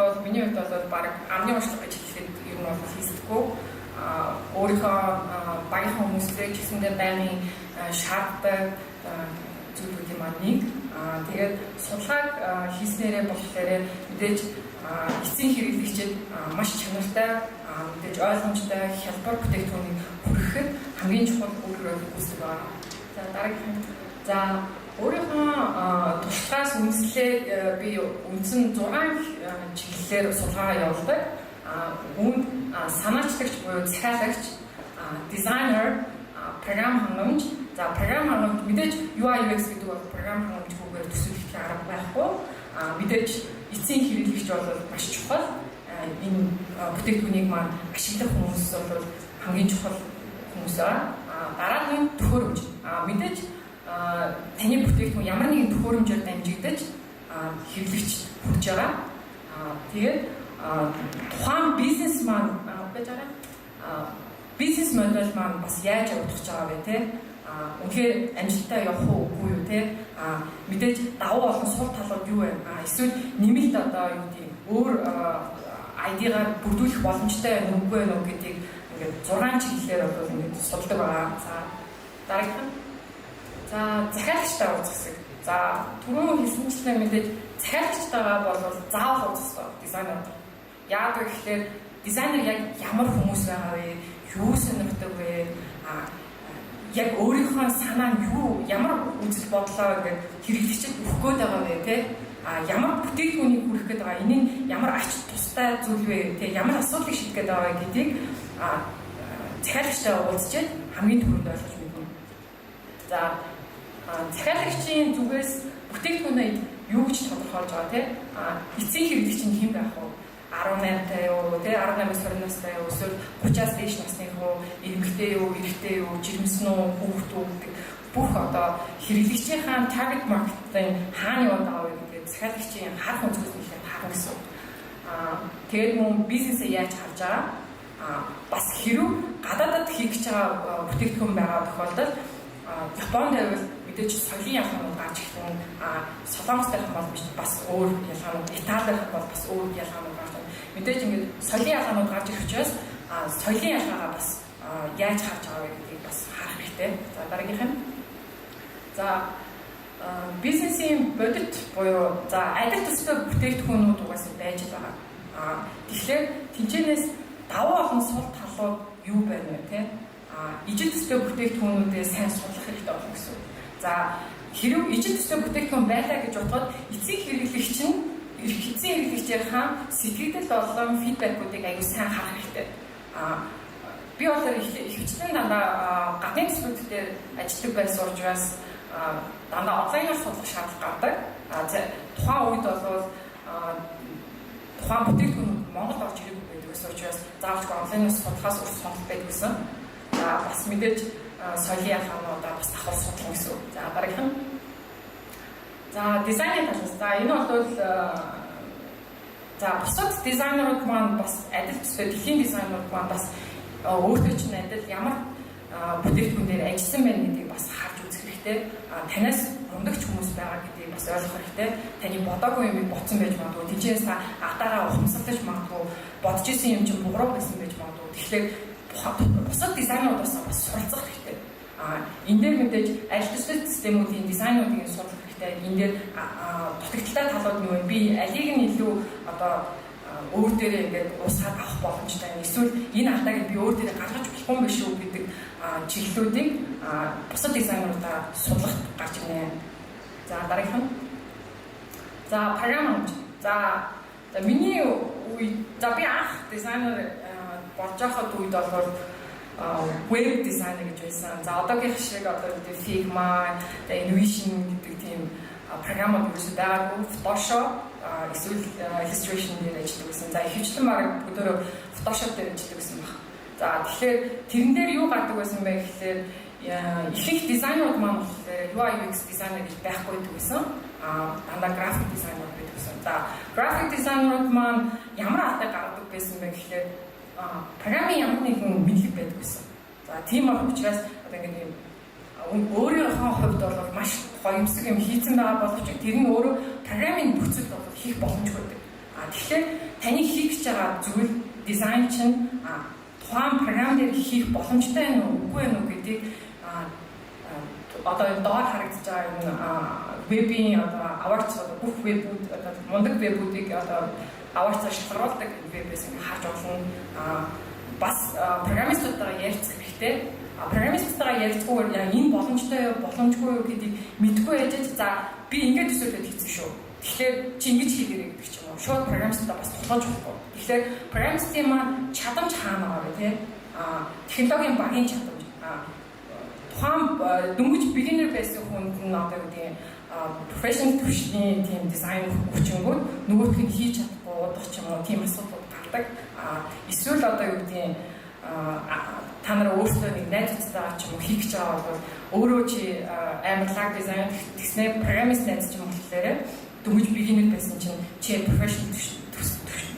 бол миний хувьд бол баг амны туршлага гэж хэлэхэд ер нь бол хийсдэггүй. Өөрийнхөө багийнхаа хүмүүстэй ч гэсэндээ байнгын шаарддаг зүйлүүдийн маань нэг. Тэгээд судалгааг хийснээрээ болохоор мэдээж эцсийн хэрэглэгчид маш чанартай, мэдээж ойлгомжтой, хялбар бүтээгдэхүүнийг хүргэхэд хамгийн чухал үүрэг гүйцэтгэдэг байна. За, дараагийнх нь. За, өөрийнхөө туршлагаас үндэслээд би үндсэн 6 чиглэлээр судалгаа явуулдаг. Үүнд санаачлагч буюу захиалагч, дизайнер, програм хангамж. За, програм хангамж, мэдээж UI UX гэдэг бол програм хангамжгүйгээр төсөөлөх арга байхгүй. Мэдээж эцсийн хэрэглэгч бол маш чухал. Энэ бүтээгдэхүүнийг маань ашиглах хүмүүс бол хамгийн чухал хүмүүс байгаа. Дараа нь төхөөрөмж. Мэдээж таны бүтээгдэхүүн ямар нэгэн төхөөрөмжөөр дамжигдаж хэрэглэгч хүрч байгаа. Тэгээд тухайн бизнес маань байж байгаа. Бизнес модель маань бас яаж явагдах гэж байгаа вэ, те? Үнэхээр амжилттай явах уу, үгүй юу, те? Мэдээж давуу болон сул талууд юу вэ? Эсвэл нэмэлт одоо юу гэдэг өөр idea-гаар бүрдүүлэх боломжтой байна уу, үгүй вэ гэдгийг ингээд 6 чиглэлээр бол ингээд судалдаг байгаа. За, дараагийнх нь. За, захиалагчтай уулзах хэсэг. За, түрүүн хэлсэнчлэн мэдээж захиалагчтайгаа бол заавал уулзах ёстой дизайнер. Яагаад вэ гэхээр дизайнер яг ямар хүмүүс байгаа вэ? Юу сонирхдаг вэ? Яг өөрийнхөө санаа нь юу, ямар үзэл бодлоо ингээд хэрэглэгчид өгөх гээд байгаа вэ, те? Ямар бүтээгдэхүүнийг хүргэх гээд байгаа, энэ нь ямар ач тустай зүйл вэ, те, ямар асуудлыг шийдэх гээд байгаа вэ гэдгийг захиалагчтай уулзчихэд хамгийн түрүүнд ойлгож мэднэ. За, захиалагчийн зүгээс бүтээгдэхүүнээ юу гэж тодорхойлж байгаа, те? Эцсийн хэрэглэгч нь хэн байх вэ? 18 тай юу, те, 18-аас 20 настай юу, эсвэл 30-аас дээш насных уу, эмэгтэй юу, эрэгтэй юу, жирэмсэн үү, хүүхэд үү гэдэг бүх одоо хэрэглэгчийнхаа target market-ын хаана яваад байгаа вэ гэдгийг захиалагчийн харах өнцгөөс нэлээд харна гэсэн үг. Тэгээд мөн бизнесээ яаж харж байгаа, бас хэрв гадаадад хийх гэж байгаа бүтээгдэхүүн байгаа тохиолдолд Японд байвал мэдээж соёлын ялгаанууд гарч ирсэн. Солонгос дахь бол бас өөр ялгаанууд, Итали дахь бол бас өөр ялгаанууд гарч ирнэ. Мэдээж ингээд соёлын ялгаанууд гарч ирэх учраас соёлын ялгаагаа бас яаж харж байгаа вэ гэдгийг бас харах хэрэгтэй. За, дараагийнх нь. За, бизнесийн бодит буюу за адил төстэй бүтээгдэхүүнүүд угаасаа байж байгаа. Тэгэхээр тэндээс давуу болон сул талууд юу байна вэ, те? Ижил төстэй бүтээгдэхүүнүүдээ сайн судлах хэрэгтэй болно гэсэн үг. За, хэрв ижил төстэй бүтээгдэхүүн байлаа гэж бодоход эцсийн хэрэглэгч нь эцсийн хэрэглэгчийнхаа сэтгэгдэл болон feedback үүдийг аягүй сайн харах хэрэгтэй. Би болохоор ихэвчлэн дандаа гадны төслүүд дээр ажилладаг байсан учраас дандаа онлайнаар судлах шаардлага гардаг. Тухайн үед бол тухайн бүтээгдэхүүн Монголд орж ирээгүй байдаг гэсэн учраас заавал онлайнаас судлахаас өөр сонголт байдаг гэсэн. За, бас мэдээж соёлын ялгаануудаа бас давхар судлах гэсэн үг. За, дараагийнх нь. За, дизайны талаас. За, энэ бол за бусад дизайнерууд маань бас адил төстэй дэлхийн дизайнерууд маань бас өөртөө чинь адил ямар бүтээгдэхүүн дээр ажилласан байна гэдгийг бас харж үзэх хэрэгтэй. Танаас мундагч хүмүүс байгаа гэдгийг бас ойлгох хэрэгтэй. Таны бодоогүй юмыг бодсон байж магадгүй. Тэндээс та алдаагаа ухамсарлаж магадгүй. Бодож исэн юм чинь буруу байсан байж магадгүй. Тэгэхээр бусад дизайнеруудаас бас суралцах хэрэгтэй. Энэ дээр мэдээж аль төстэй системүүдийн дизайнуудыг судлах хэрэгтэй. Энэ дээр дутагдалтай талууд нь юу вэ? Би алийг нь илүү одоо өөр дээрээ ингээд уусгаад авах боломжтой. Эсвэл энэ алдааг би өөр дээрээ гаргаж болохгүй юм биш үү гэдэг чиглэлүүдийг бусад дизайнеруудаа судлах гарч ирнэ. За, дараагийнх нь. За, програм хангамж. За за миний үе, за, би анх дизайнер болж байхад үед бол веб дизайнер гэж байсан. За, одоогийн шиг одоо Figma, тэгээ InVision гэдэг тийм програмууд юусэн байгаагүй. Photoshop эсвэл Illustration дээр ажилладаг гэсэн. За, ихэвчлэн баг бүгдөө Photoshop дээр ажилладаг гэсэн баг. За, тэгэхээр тэрэн дээр юу гардаг байсан бэ гэхлээр ихэнх дизайнерууд маань болохоор UI UX дизайнер гэж байхгүй байдаг гэсэн. Дандаа график дизайнер байдаг гэсэн. За, график дизайнерууд маань ямар алдаг гаргадаг байсан бэ гэхлээр програмын ямар нэгэн мэдлэг байдаг гэсэн. За, тийм байх учраас одоо ингээд юм өөрийнхөө хувьд бол маш гоёмсог юм хийцэн байгаа боловч тэр нь өөрөө програмын нөхцөлд бол хийх боломжгүй байдаг. Тэгэхээр таны хийх гэж байгаа зүйл, дизайн чинь тухайн програм дээр хийх боломжтой байна уу, үгүй байна уу гэдгийг одоо энэ доор харагдаж байгаа энэ вебийн одоо аваарч, одоо бүх вебүүд, одоо мундаг вебүүдийг одоо аваарцаар шалгаруулдаг вебээс ингээ харж болно. Бас программистуудтайгаа ярилцах хэрэгтэй. Программистуудтайгаа ярилцгүйгээр энэ боломжтой юу, боломжгүй юу гэдгийг мэдэхгүй яж, за, би ингээд төсөөлөд хийсэн шүү. Тэгэхээр чи ингэж хийгээрэй гэдэг ч юм уу. Шууд программистуудаа бас тулгаж болохгүй. Тэгэхээр программистын маань чадамж хаана байгаа вэ, те? Технологийн багийн чадамж. Тухайн дөнгөж beginner байсан хүнд нь одоо юу гэдэг, professional түвшний тийм дизайн хүчингүүд нөгөөх нь хийж чадахгүй удах ч юм уу, тийм асуудлууд гардаг. Эсвэл одоо юу гэдгийг, та нар өөрсдөө нэг найзуудтайгаа ч юм уу хийх гэж байгаа бол өөрөө чи амар лаг дизайн тэгснэ, программист найз ч юм болохоор дөнгөж beginner байсан чинь чи professional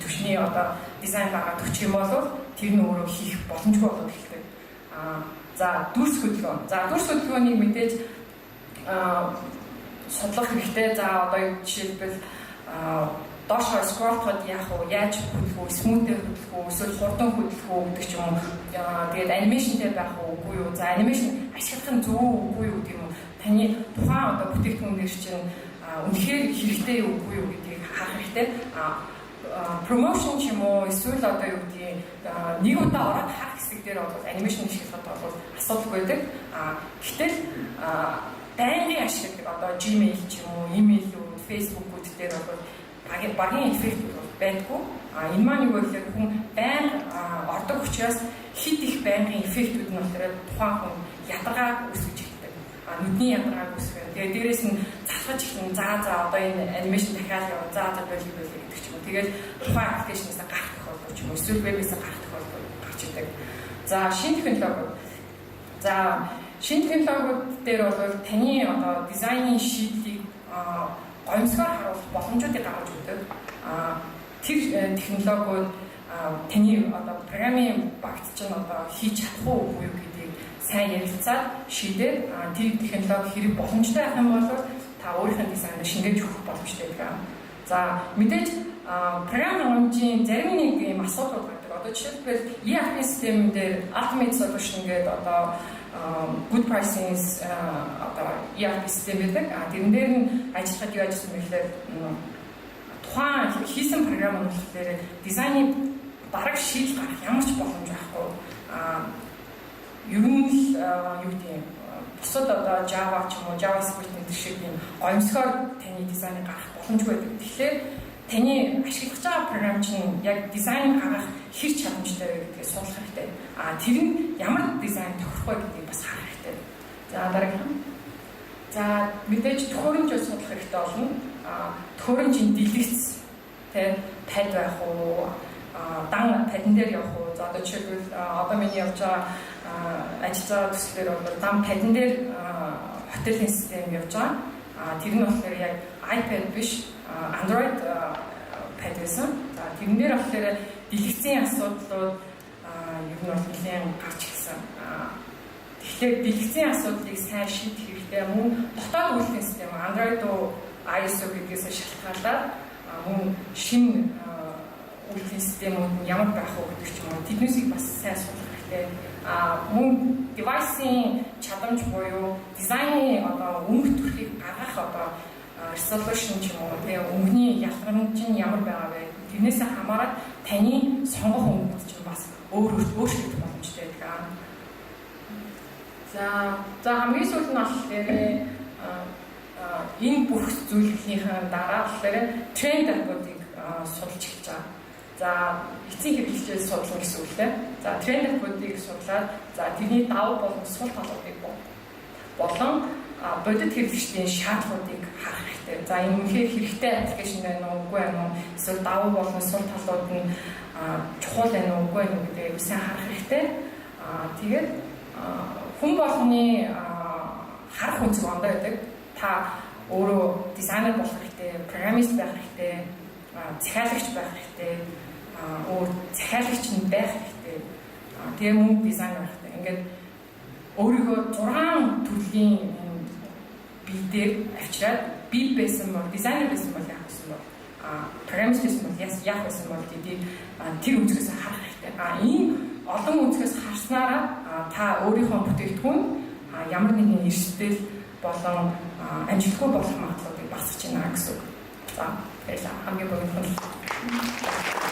түвшний одоо дизайн гаргаад өгчих юм бол тэр нь өөрөө хийх боломжгүй болоод эхэлдэг. За, дүрс хөдөлгөөн. За, дүрс хөдөлгөөнийг мэдээж судлах хэрэгтэй. За, одоо жишээлбэл доошоо scroll ход яах вэ? Яаж хөдлөх үү? Smooth хөдлөх үү? Эсвэл хурдан хөдлөх үү гэдэг ч юм уу. Тэгээд animation тэй байх уу, үгүй юу? За, animation ашиглах нь зөв үү, үгүй юу гэдэг юм уу? Таны тухайн одоо бүтээгдэхүүн дээр чинь үнэхээр хэрэгтэй юу, үгүй юу гэдгийг харах хэрэгтэй. Promotion ч юм уу, эсвэл одоо юу гэдгийг, нэг удаа ороод харах хэсэг дээр бол animation ашиглахад бол асуудалгүй байдаг. Гэтэл байнгын ашигладаг одоо Gmail ч юм уу, email-үүд, Facebook-үүд дээр бол багийн эффект бол байдгүй. Энэ маань юу гэхээр хүн байнга ордог учраас хэд их байнгын эффектүүд нь болохоор тухайн хүн ядаргааг үүсгэж эхэлдэг. Нүдний ядаргааг үүсгэх. Тэгээ дээрэс нь залхаж эхлэн, за за, одоо энэ animation дахиад яв. За за, болий болий гэдэг ч юм уу. Тэгээд тухайн application ээс гарах тохиолдол ч юм уу, эсвэл вебээс гарах тохиолдол гарч идэг. За, шинэ технологиуд. За, шинэ технологиуд дээр бол таны одоо дизайны шийдлийг гоёмсгоор харуулах боломжуудыг гаргаж өгдөг. Тэр технологиуд таны одоо программын багт чинь одоо хийж чадах уу, үгүй юу гэдгийг сайн ярилцаад шийдээд, тэр технологи хэрэг боломжтой байх юм бол та өөрийнх нь дизайныг шингээж өгөх боломжтой байдаг. За, мэдээж програм хангамжийн зарим нэг юм асуудал гардаг. Одоо жишээлбэл ERP систем дээр Ultimate Solution гэдэг одоо good pricing одоо ERP систем байдаг. Тэрэн дээр нь ажиллахад юу ажилласан бэ гэхээр тухайн хийсэн програм нь болохоор дизайны бараг шийдэл гарах ямар ч боломж байхгүй. Ер нь л юу гэдэг юм, бусад одоо Java ч юм уу, JavaScript гэдэг шиг юм гоёмсгоор таны дизайныг гаргах боломжгүй байдаг. Тэгэхээр таны ашиглаж байгаа програм чинь яг дизайн гаргах хэр чадамжтай вэ гэдгийг судлах хэрэгтэй. Тэр нь ямар дизайн тохирох вэ гэдгийг бас харах хэрэгтэй. За, дараагийнх нь. За, мэдээж төхөөрөмжөө судлах хэрэгтэй болно. Төхөөрөмжийн дэлгэц тэ pad байх уу, дан pad ан дээр явах уу? За, одоо жишээлбэл одоо миний явж байгаа, ажиллаж байгаа төслөөр бол дан pad ан дээр хотелийн систем явж байгаа. Тэр нь болохоор яг iPad биш, Android pad байсан. За, тэрнээр болохоор дэлгэцийн асуудлууд ер нь бол нэлээд гарч ирсэн. Тэгэхээр дэлгэцийн асуудлыг сайн шийдэх хэрэгтэй. Мөн дотоод үйлдлийн систем Android уу, iOS уу гэдгээс шалтгаалаад мөн шинэ үйлдлийн системүүд нь ямар байх вэ гэдэг ч юм уу, тэднээсийг бас сайн судлах хэрэгтэй. Мөн device-ийн чадамж буюу дизайны одоо өнгө төрхийг гаргах одоо resolution ч юм уу, тэгээ өнгөний ялгарамж нь ямар байгаа вэ? Тэрнээс хамаарат таны сонгох өнгөд чинь бас өөр өөрчлөгдөх боломжтой байдаг. За за, хамгийн сүүлд нь болохоор энэ бүх зүйлийнхээ дараа болохоор тренд app-уудыг судалж эхэлж байгаа. За, эцсийн хэрэглэгчээс судлана гэсэн үг лээ. За, тренд app-уудыг судлаад, за, тэрний давуу болон сул талуудыг болон бодит хэрэглэгчдийн шаардлагуудыг харах хэрэгтэй. За, энэ үнэхээр хэрэгтэй application байна уу, үгүй байна уу? Эсвэл давуу болон сул талууд нь чухал байна уу, үгүй байна уу гэдгийг сайн харах хэрэгтэй. Тэгээд хүн болгоны харах өнцөг ондоо байдаг. Та өөрөө дизайнер болох хэрэгтэй, программист байх хэрэгтэй, захиалагч байх хэрэгтэй, өөр захиалагч нь байх хэрэгтэй. Тэгээ мөн дизайнер байх хэрэгтэй. Ингээд өөрийгөө 6 төрлийн бие дээр авчираад, би байсан бол, дизайнер байсан бол яах вэ бол Программист байсан бол яах байсан бол гэдгийг тэр өнцгөөс харах хэрэгтэй. Ийм олон өнцгөөс харснараа та өөрийнхөө бүтээгдэхүүн ямар нэгэн эрсдэл болон амжилтгүй болох магадлалыг багасгаж байна гэсэн үг. За, баярлалаа. Хамгийн богино.